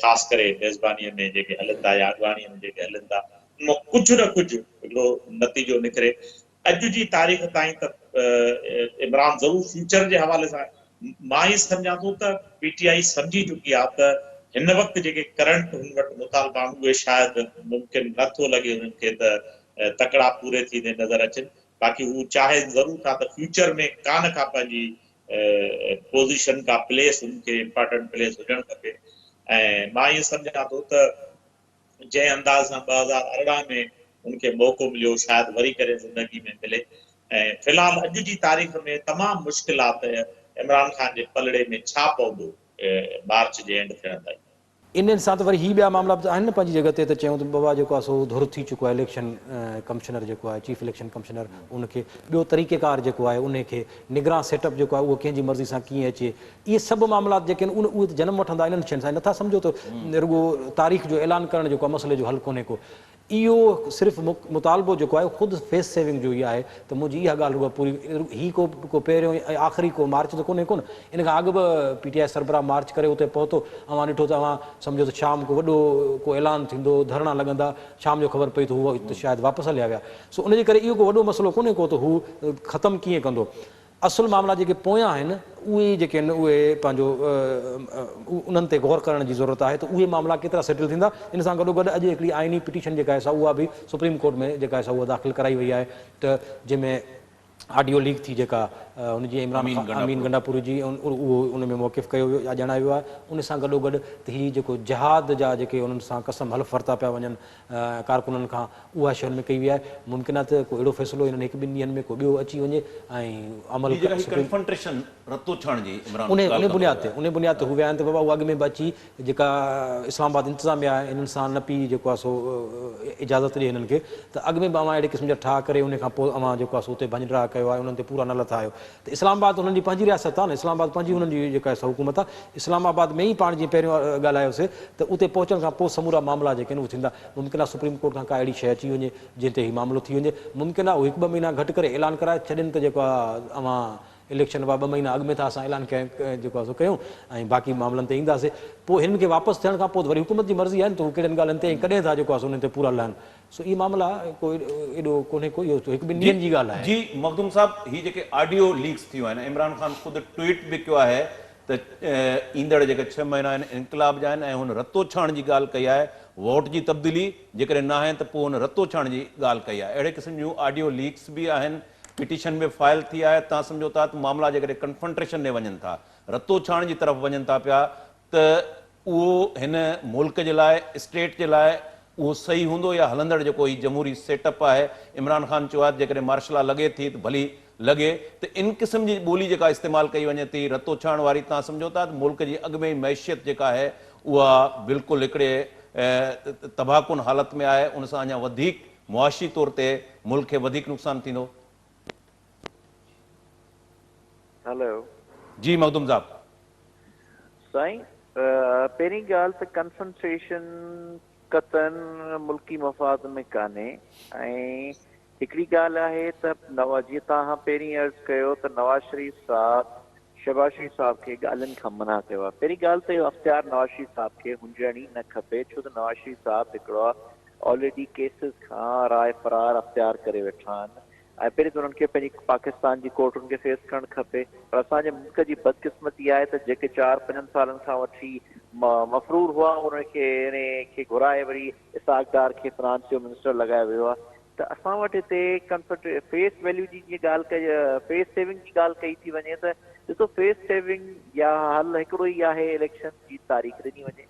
Speaker 2: خاص ڪري ميزبانيء ۾ جيڪي هلن ٿا يا اڳواڻيء ۾ جيڪي هلن ٿا ان مان ڪجهه نه ڪجهه هڪڙو نتيجو نڪري. اڄ جي تاريخ تائين ته عمران ضرور فيوچر جي حوالي سان مان ائين سمجهان ٿو ته پي ٽي آء سمجهي چڪي آهي ته هن وقت جيڪي ڪرنٽ هن وٽ مطالبا آهن اهي شايد ممڪن نه ٿو لڳي هنن کي ته تڪڙا پوري ٿيندي نظر اچن باقي هو چاهين ضرور ٿا ته فيوچر ۾ ڪا نه ڪا پنهنجي پوزيشن ڪا پليس هن کي امپارٽنٽ پليس هجڻ کپي ۽ مان ائين سمجهان ٿو ته جنهن انداز سان 2018 ۾ هن کي موقعو مليو شايد وري ڪڏهن زندگي ۾ ملي ۽ في الحال اڄ جي تاريخ ۾ تمام مشڪل آ ته عمران خان جي پلڙي ۾ ڇا پوندو مارچ جي اينڊ ٿيڻ تائين.
Speaker 3: انهن سان ته وري هي ٻيا معاملا به ته آهن نه پنهنجي جڳهه تي ته چيون ته بابا جيڪو آهي سو ڌر ٿي چڪو آهي اليڪشن ڪمشنر جيڪو آهي چيف اليڪشن ڪمشنر ان کي ٻيو طريقيڪار جيڪو آهي انهي کي نگران سيٽ اپ جيڪو آهي اهو ڪنهن جي مرضي سان ڪيئن اچي اهي سڀ معاملات جيڪي آهن اهي ته جنم وٺندا انهن شين سان نٿا سمجهو ته رڳو تاريخ جو اعلان ڪرڻ جيڪو آهي مسئلي جو حل ڪونهي ڪو. اهو صرف مطالبو جيڪو آهي خود فيس سيونگ جو ئي آهي ته منهنجي اها ڳالهه رڳو پوري هي ڪو ڪو پهريون ۽ آخري ڪو مارچ ته ڪونهي ڪونه ان کان اڳ به پي ٽي آء سربراهه مارچ ڪري اتي پهتو اوهان ڏٺو ته اوهان سمجهو ته شام ڪو وڏو ڪو اعلان ٿيندو ڌرڻا لڳندا شام جو خبر پئي ته هو شايد واپس هليا ويا سو ان جي ڪري اهو ڪو وڏو مسئلو ڪونهي ڪو ته هو ختم ڪيئن ڪندو اصل معاملا جيڪي پويان آهن اهي ئي جيڪي آهن اهي پنهنجو انهن تي غور ڪرڻ جي ضرورت آهي ته اهي معاملا ڪيترا سيٽل ٿيندا ان سان گڏو گڏ اڄ هڪڙي آئيني پٽيشن جيڪا آهي سا اها به سپريم ڪورٽ ۾ جيڪا آهي سا اها داخل ڪرائي وئي آهي ته جنهن ۾ آڊيو ليڪ ٿي جيڪا ان جي عمران خان امين گنڊاپور جي اهو ان ۾ موقف ڪيو ويو يا ڄاڻايو ويو آهي ان سان گڏو گڏ ته هي جيڪو جهاد جا جيڪي انهن سان قسم حلف ورتا پيا وڃن ڪارڪنن کان اها شيء ان ۾ ڪئي وئي آهي، ممڪن آهي ته ڪو اهڙو فيصلو انهن هڪ ٻن ڏينهن ۾ ڪو ٻيو اچي وڃي ۽ عمل
Speaker 1: هي جيڪا هي
Speaker 3: سپريم
Speaker 1: ڪنفنٽريشن رتوڇاڻ جي عمران
Speaker 3: انهي
Speaker 1: ڳالهه
Speaker 3: انهي
Speaker 1: ڪندو
Speaker 3: بنياد
Speaker 1: رهيو
Speaker 3: تي
Speaker 1: آهي.
Speaker 3: انهي بنياد تي هو ويا آهن ته بابا اهو اڳ ۾ به اچي جيڪا اسلام آباد انتظاميا آهي انهن سان نه پئي جيڪو آهي سو اجازت ڏئي هنن کي ته اڳ ۾ به اوهان اهڙي قسم جا ٺاهه ڪري انهي کان پوء اوهان جيڪو آهي سو اتي ڀڃ ڊاهه ڪيو آهي انهن تي پورا نه لٿا آهيو ته اسلام آباد هنن جي پنهنجي رياست آهي نه، اسلام آباد پنهنجي هنن جي جيڪا آهي سا حڪومت آهي، اسلام آباد ۾ ئي پاڻ جيئن پهريون ڳالهايوسي ته اتي پهچڻ کان پوء سمورا معاملا جيڪي آهن اهي ٿيندا، ممڪن آهي سپريم ڪورٽ کان ڪا اهڙي شيء اچي وڃي جنهن تي هي معاملو ٿي وڃي، ممڪن آهي هو هڪ ٻه مهينا گهٽ ڪري اعلان ڪرائي ڇڏين ته جيڪو آهي اوهان اليڪشن وا ٻه مهينا اڳ ۾ ٿا اسان اعلان جيڪو آهي سو ڪيون ۽ باقي معاملن تي اينداسي. پوء هنن کي واپس ٿيڻ کان پوء ته وري حڪومت جي مرضي آهي نه ته هو ڪهڙين ڳالهين تي ۽ ڪڏهن ٿا جيڪو آهي سو انهن تي پورا لهن. سو اهي معاملا ڪو ايڏو ڪونهي ڪو اهو هڪ ٻن ڏينهن جي ڳالهه آهي.
Speaker 1: جي مخدوم صاحب هي جيڪي آڊيو ليڪس ٿيون آهن عمران خان خود ٽوئيٽ به ڪيو آهي ته ايندڙ جيڪي ڇهه مهينا آهن انقلاب جا آهن ۽ هن رتوڇاڻ جي ڳالهه ڪئي آهي ووٽ جي تبديلي جيڪڏهن ناهي ته پوء هن رتوڇاڻ جي ڳالهه ڪئي آهي اهڙي قسم جون آڊيو ليڪس به آهن پٽيشن به فائل ٿي آهي تان سمجهو ٿا ته معاملا جيڪڏهن ڪنفنٽريشن ڏي وڃن ٿا رتوڇاڻ جي طرف وڃن ٿا پيا ته اهو هن ملڪ جي لاء اسٽيٽ جي لاء اهو صحيح هوندو يا هلندڙ جيڪو هي جمهوري سيٽ اپ آهي عمران خان چيو آهي ته جيڪڏهن مارشل لا لڳي ٿي ته ڀلي لڳي ته ان قسم جي ٻولي جيڪا استعمال ڪئي وڃي ٿي رتوڇاڻ واري تان سمجهو ٿا ته ملڪ جي اڳ ۾ ئي معيشيت جيڪا آهي اها بلڪل هڪڙي تباهه ڪن حالت ۾ آهي ان سان اڃا وڌيڪ معاشي طور تي ملڪ کي وڌيڪ نقصان ٿيندو.
Speaker 4: هلو.
Speaker 1: جي مخدوم صاحب.
Speaker 4: سائين پهرين ڳالهه ته ڪنفنٽريشن قطعن ملڪي مفاد ۾ ڪانهي ۽ هڪڙي ڳالهه آهي ته نواز جيئن توهان پهرين عرض ڪيو ته نواز شريف صاحب شهباز شريف صاحب کي ڳالهين کان منع ڪيو آهي پهرين ڳالهه ته اهو اختيار نواز شريف صاحب کي هجڻ ئي نه کپي ڇو ته نواز شريف صاحب هڪڙو آلريڊي ڪيسز کان راء فرار اختيار ڪري ويٺا آهن ۽ پهرين ته انهن کي پنهنجي پاڪستان جي ڪورٽن کي فيس ڪرڻ کپي پر اسان جي ملڪ جي بدقسمتي آهي ته جيڪي چار پنجن سالن کان وٺي مفرور هئا انهن کي انهي کي گهرائي وري اسحاق ڊار کي فنانس جو منسٽر لڳايو ويو آهي ته اسان وٽ هتي ڪنفرٽ فيس ويليو جي جيئن ڳالهه ڪئي فيس سيونگ جي ڳالهه ڪئي ٿي وڃي ته ڏسو فيس سيونگ يا حل هڪڙو ئي آهي اليڪشن جي تاريخ ڏني وڃي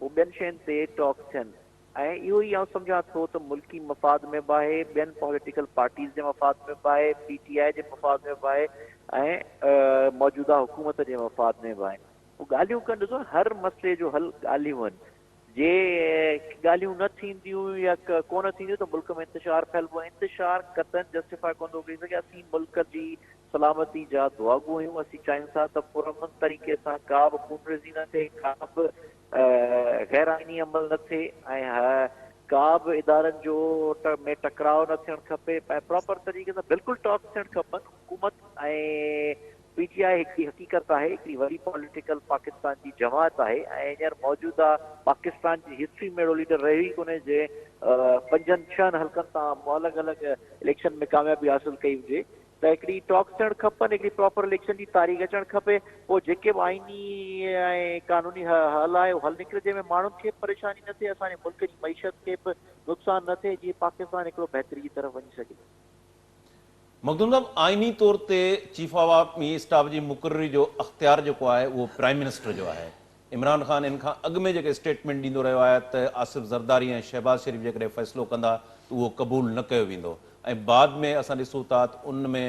Speaker 4: پوء ٻين شين تي ٽاڪ ٿين. ۽ اهو ئي آئون سمجهان ٿو ته ملڪي مفاد ۾ به آهي، ٻين پوليٽيڪل پارٽيز جي مفاد ۾ به آهي، پي ٽي آء جي مفاد ۾ به آهي ۽ موجوده حڪومت جي مفاد ۾ به آهي. پوء ڳالهيون ڪن، ڏسو هر مسئلي جو حل ڳالهيون آهن، جي ڳالهيون نه ٿينديون يا ڪونه ٿينديون ته ملڪ ۾ انتشار ڦهلبو ۽ انتشار قطعاً جسٽيفاء ڪونه ٿو ڪري سگهي، اسين ملڪ جي سلامتي جا دعاگو آهيون، اسين چاهيون ٿا ته پرامن طريقي سان ڪا به خونريزي نه ٿئي، ڪا به غير آئيني عمل نه ٿئي ۽ ڪا به ادارن جو ۾ ٽڪراء نه ٿيڻ کپي ۽ پراپر طريقي سان بلڪل ٽاڪس ٿيڻ کپن حڪومت ۽ پي ٽي آء هڪڙي حقيقت آهي هڪڙي وڏي پوليٽيڪل پاڪستان جي جماعت آهي ۽ هينئر موجوده پاڪستان جي هسٽري ۾ اهڙو ليڊر رهيو ئي ڪونهي جنهن پنجن ڇهن حلقن تان الڳ الڳ اليڪشن ۾ ڪاميابي حاصل ڪئي هجي ته هڪڙي ٽاڪس ٿيڻ کپن، هڪڙي پراپر اليڪشن جي تاريخ اچڻ کپي، پوء جيڪي به آئيني ۽ قانوني حل آهي اهو حل نڪري جنهن ۾ ماڻهن کي به پريشاني نه ٿئي، اسان جي ملڪ جي معيشت کي به نقصان نه ٿئي جيئن پاڪستان هڪڙو بهتري جي طرف وڃي سگهي.
Speaker 1: مخدوم صاحب آئيني طور تي چيف آف آرمي اسٽاف جي مقرري جو اختيار جيڪو آهي اهو پرائم منسٽر جو آهي، عمران خان ان کان اڳ ۾ جيڪي اسٽيٽمينٽ ڏيندو رهيو آهي ته آصف زرداري ۽ شهباز شريف جيڪڏهن فيصلو ڪندا ته اهو قبول نه ڪيو ويندو ۽ بعد ۾ اسان ڏسون ٿا ته ان ۾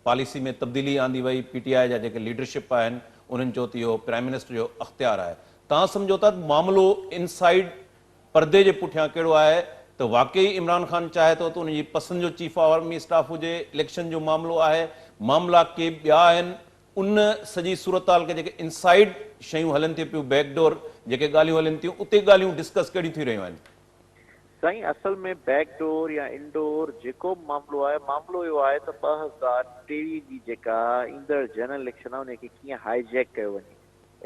Speaker 1: پاليسي ۾ تبديلي آندي وئي، پي ٽي آء جا جيڪي ليڊرشپ آهن انهن چيو ته اهو پرائم منسٽر جو اختيار آهي. توهان سمجهو ٿا ته معاملو انسائيڊ پردي جي پٺيان ڪهڙو آهي ته واقعي عمران خان چاهي ٿو ته ان جي پسند جو چيف آف آرمي اسٽاف هجي، اليڪشن جو معاملو آهي، معاملا ڪي ٻيا آهن، ان سڄي صورتحال کي جيڪي انسائيڊ شيون هلن ٿيون پيون بيڪ ڊور جيڪي ڳالهيون هلن ٿيون اتي ڳالهيون ڊسڪس ڪهڙيون ٿي رهيون آهن؟
Speaker 4: سائين اصل ۾ بيڪ ڊور يا انڊور جيڪو به معاملو آهي معاملو اهو آهي ته 2023 جي جيڪا ايندڙ جنرل اليڪشن آهي ان کي ڪيئن هائي جيڪ ڪيو وڃي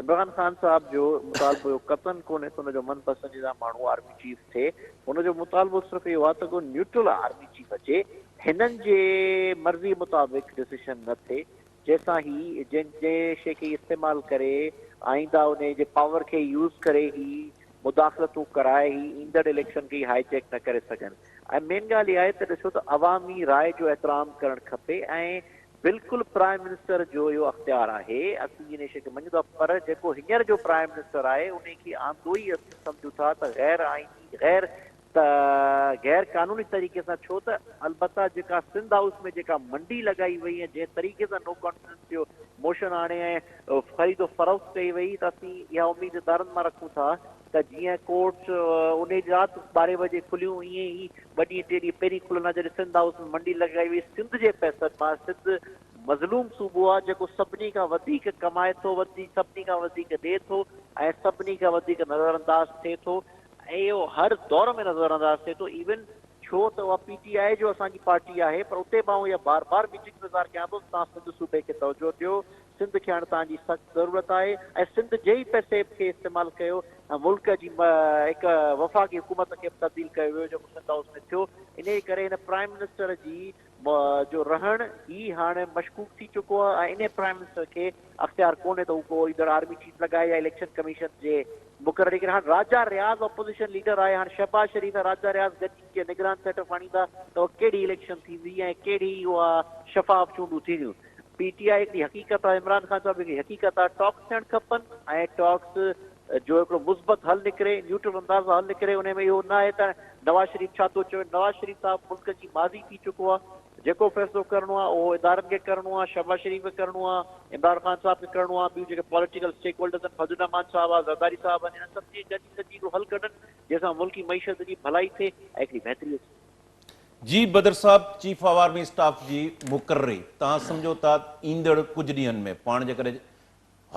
Speaker 4: عمران خان صاحب جو مطالبو اهو قطعن ڪونهي ته ان جو من پسنديده ماڻهو آرمي چيف ٿئي ان جو مطالبو صرف اهو آهي ته ڪو نيوٽرل آرمي چيف اچي هنن جي مرضي مطابق ڊسيشن نه ٿئي جنهن سان هي جنهن جنهن شيء کي هي استعمال ڪري آئنده انهي جي پاور کي يوز ڪري هي مداخلتون ڪرائي هي ايندڙ اليڪشن کي هائي جيڪ نه ڪري سگهن ۽ مين ڳالهه اها آهي ته ڏسو ته عوامي راء جو احترام ڪرڻ کپي ۽ بلڪل پرائم منسٽر جو اهو اختيار آهي اسين انهي شيء کي مڃون ٿا پر جيڪو هينئر جو پرائم منسٽر آهي انهي کي آندو ئي اسين سمجهون ٿا ته غير آئيني غير ته غير قانوني طريقي سان ڇو ته البته جيڪا سنڌ هائوس ۾ جيڪا منڊي لڳائي وئي ۽ جنهن طريقي سان نو ڪانفيڊنس جو موشن آڻي ۽ خريد و فروخت ڪئي وئي ته اسين اها اميد ادارن مان رکون ٿا ته جيئن ڪورٽس انهي رات ٻارهين بجي کليون ائين ئي ٻه ڏينهن ٽي ڏينهن پهرين کلندا جڏهن سنڌ هائوس ۾ منڊي لڳائي وئي سنڌ جي پئسن مان سنڌ مظلوم صوبو آهي جيڪو سڀني کان وڌيڪ ڪمائي ٿو سڀني کان وڌيڪ ڏي ٿو ۽ سڀني کان وڌيڪ نظرانداز ٿئي ٿو ۽ اهو هر دور ۾ نظر انداز ٿئي ٿو ايون ڇو ته اها پي ٽي آء جو اسان جي پارٽي آهي پر اتي به آئون اها بار بار ميٽنگ ۾ اظهار ڪيان ٿو ته توهان سنڌ صوبي کي توجهه ڏيو، سنڌ کي هاڻ توهان جي سخت ضرورت آهي ۽ سنڌ جي ئي پئسي کي استعمال ڪيو ۽ ملڪ جي هڪ وفاقي حڪومت کي به تبديل ڪيو ويو جيڪو سنڌ هائوس ۾ ٿيو انهي ڪري هن پرائم منسٽر جي جو رهڻ ئي هاڻ مشڪوڪ ٿي چڪو آهي ۽ انهي پرائم منسٽر کي اختيار ڪونهي ته هو ڪو ايندڙ آرمي چيف لڳائي يا اليڪشن ڪميشن جي مقرري ڪري. هاڻ راجا رياض اپوزيشن ليڊر آهي، هاڻ شهباز شريف ۽ راجا رياض گڏجي جيئن نگران سيٽ اپ آڻيندا ته اها ڪهڙي اليڪشن ٿيندي ۽ ڪهڙي اها شفاف چونڊون ٿينديون. پي ٽي آء هڪڙي حقيقت آهي، عمران خان صاحب هڪڙي حقيقت آهي، ٽاڪس ٿيڻ کپن ۽ ٽاڪس جو هڪڙو مثبت حل نڪري، نيوٽرل انداز سان حل نڪري، انهي ۾ اهو نه آهي ته نواز شريف ڇا ٿو چوي، نواز شريف صاحب ملڪ جي ماضي ٿي چڪو آهي، جيڪو فيصلو ڪرڻو آهي اهو ادارن کي ڪرڻو آهي، شهباز شريف کي ڪرڻو آهي، عمران خان صاحب کي ڪرڻو آهي، ٻيون جيڪي پوليٽيڪل اسٽيڪ هولڊرز آهن، فضل الرحمان صاحب آهي، زرداري صاحب آهن، انهن سڀ جي گڏجي سڏجي هڪڙو حل ڪڍن، جنهن سان ملڪي معيشت جي ڀلائي ٿئي ۽ هڪڙي بهتري اچي.
Speaker 1: جي بدر صاحب چيف آف آرمي اسٽاف جي مقرري توهان سمجهو ٿا ايندڙ ڪجهه ڏينهن ۾ پاڻ جيڪڏهن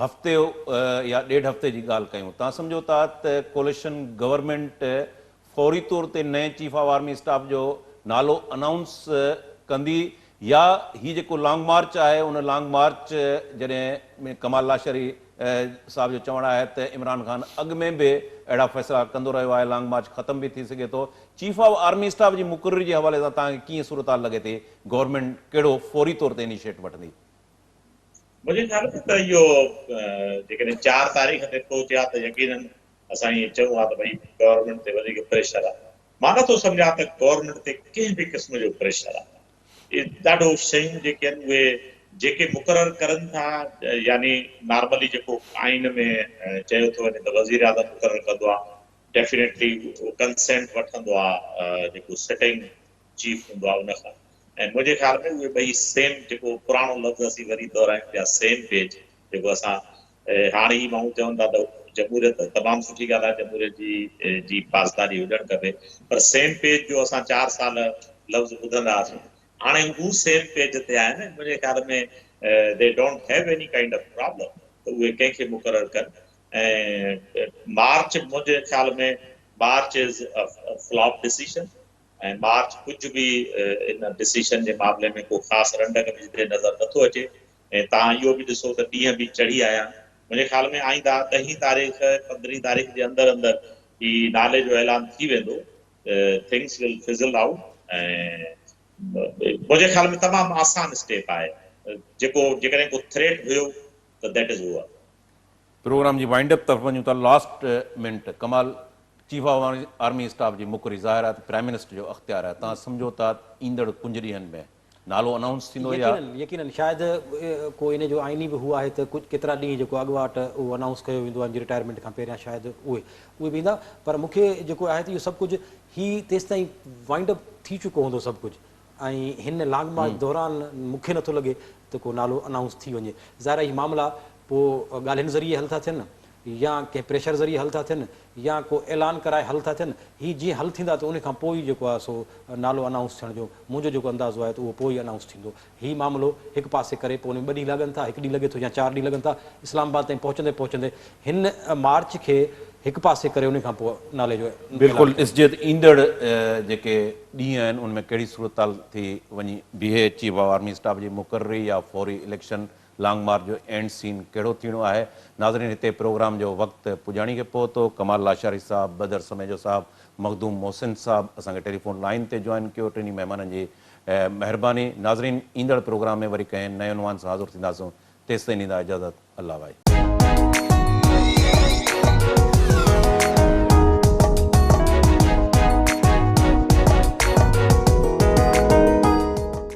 Speaker 1: هفتي يا ڏيڍ هفتي جي ڳالهه ڪيون توهان سمجهو ٿا ته ڪوليشن گورنمينٽ فوري طور تي نئين چيف آف آرمي اسٽاف جو نالو انائونس ڪندي يا هي جيڪو لانگ مارچ آهي ان لانگ مارچ جڏهن ڪمال لاشاري صاحب جو چوڻ آهي ته عمران خان اڳ ۾ به اهڙا فيصلا ڪندو رهيو آهي لانگ مارچ ختم به ٿي سگهي ٿو چيف آف آرمي اسٽاف جي مقرري جي حوالي سان توهان کي ڪيئن صورتحال لڳي ٿي گورنمينٽ ڪهڙو فوري طور تي انيشيٽ وٺندي؟
Speaker 2: منهنجي خيال ۾ ته اهو جيڪڏهن چار تاريخ تي پهچي ها ته يقينن اسان ائين چئون ها ته ڀئي گورنمينٽ تي وڌيڪ پريشر آهي. مان نٿو سمجهان ته گورنمينٽ تي ڪنهن به قسم جو پريشر آهي. اهي ڏاڍو شيون جيڪي آهن اهي جيڪي مقرر ڪرن ٿا يعني نارملي جيڪو آئين ۾ چيو ٿو وڃي ته وزيراعظم مقرر ڪندو آهي ڊيفينيٽلي اهو ڪنسينٽ وٺندو آهي جيڪو سٽنگ چيف هوندو آهي ان کان ۽ منهنجي خيال ۾ اهي ٻئي سيم جيڪو پراڻو لفظ اسين وري دهرايون پيا سيم پيج جيڪو اسان هاڻي هي ماڻهو چون ٿا ته جمهوريت تمام سٺي ڳالهه آهي جمهوريت جي جي پاسداري هجڻ کپي پر سيم پيج جو اسان چار سال لفظ ٻڌندا هئاسون هاڻي هو سيم پيج تي آهن ۽ منهنجي خيال ۾ they don't have any kind of problem ته اهي ڪنهن کي مقرر ڪن ۽ مارچ منهنجي خيال ۾ March is flop decision ۽ march ڪجهه به ان ڊسيشن جي معاملي ۾ ڪو خاص رنڊڪ وجهندي نظر نٿو اچي ۽ توهان اهو به ڏسو ته ڏينهن به چڙهي آيا آهن. منهنجي خيال ۾ آئنده ڏهين تاريخ پندرهين تاريخ جي اندر اندر هي نالي جو اعلان ٿي ويندو ٿنگس ول فزل آئوٽ ۽ منهنجي خيال ۾ تمام آسان اسٽيپ آهي جيڪو جيڪڏهن ڪو ٿريٽ هيو ته that is over.
Speaker 1: Programme جي وائنڊ اپ طرف وڃون ٿا last minute Kamal chief of army staff جي مقرري ظاهر آهي ته پرائم منسٽر جو اختيار آهي توهان سمجهو ٿا ايندڙ ڪجهه ڏينهن ۾ نالو انائونس ٿيندو يا.
Speaker 3: يقينن يقينن شايد ڪو ان جو آئيني به هو آهي ته ڪجهه ڪيترا ڏينهن جيڪو اڳواٽ اهو انائونس ڪيو ويندو آهي ان جي رٽائرمينٽ کان پهريان شايد اهي اهي به ايندا پر مون کي جيڪو آهي ته اهو سڀ ڪجهه هي تيستائين وائنڊ اپ ٿي چڪو هوندو سڀ ڪجهه ۽ هن لانگ مارچ دوران مون کي نٿو لڳي ته ڪو نالو انائونس ٿي وڃي. ظاهر آهي هي معاملا پوء ڳالهين ذريعي حل ٿا ٿين يا ڪنهن پريشر ذريعي حل ٿا ٿين يا ڪو اعلان ڪرائي حل ٿا ٿين. هي جيئن حل ٿيندا ته ان کان پوء ئي جيڪو آهي سو نالو انائونس ٿيڻ جو منهنجو جيڪو اندازو آهي ته اهو پوء ئي انائونس ٿيندو. هي معاملو هڪ پاسي ڪري پوء ان ۾ ٻه ڏينهن لڳن ٿا، هڪ ڏينهن لڳي ٿو يا چار ڏينهن لڳن ٿا اسلام آباد تائين پهچندي پهچندي هن مارچ کي هڪ پاسي ڪري ان کان پوء نالي جو اعلان
Speaker 1: بلڪل
Speaker 3: ڪيو.
Speaker 1: ڏسجي ته ايندڙ جيڪي ڏينهن آهن ان ۾ ڪهڙي صورتحال ٿي وڃي بيهي، چيف آف آرمي اسٽاف جي مقرري يا فوري اليڪشن، لانگ مارچ جو اينڊ سين ڪهڙو ٿيڻو آهي. ناظرين هتي پروگرام جو وقت پڄاڻي کي پهتو، ڪمال لاشاري صاحب، بدر سميجو صاحب، مخدوم محسن صاحب اسان کي ٽيليفون لائين تي جوائن ڪيو، ٽنهي مهمانن جي مهرباني. ناظرين ايندڙ پروگرام ۾ وري ڪنهن نئين عنوان سان حاضر ٿينداسون، تيستائين ڏيندا اجازت، الله واهي.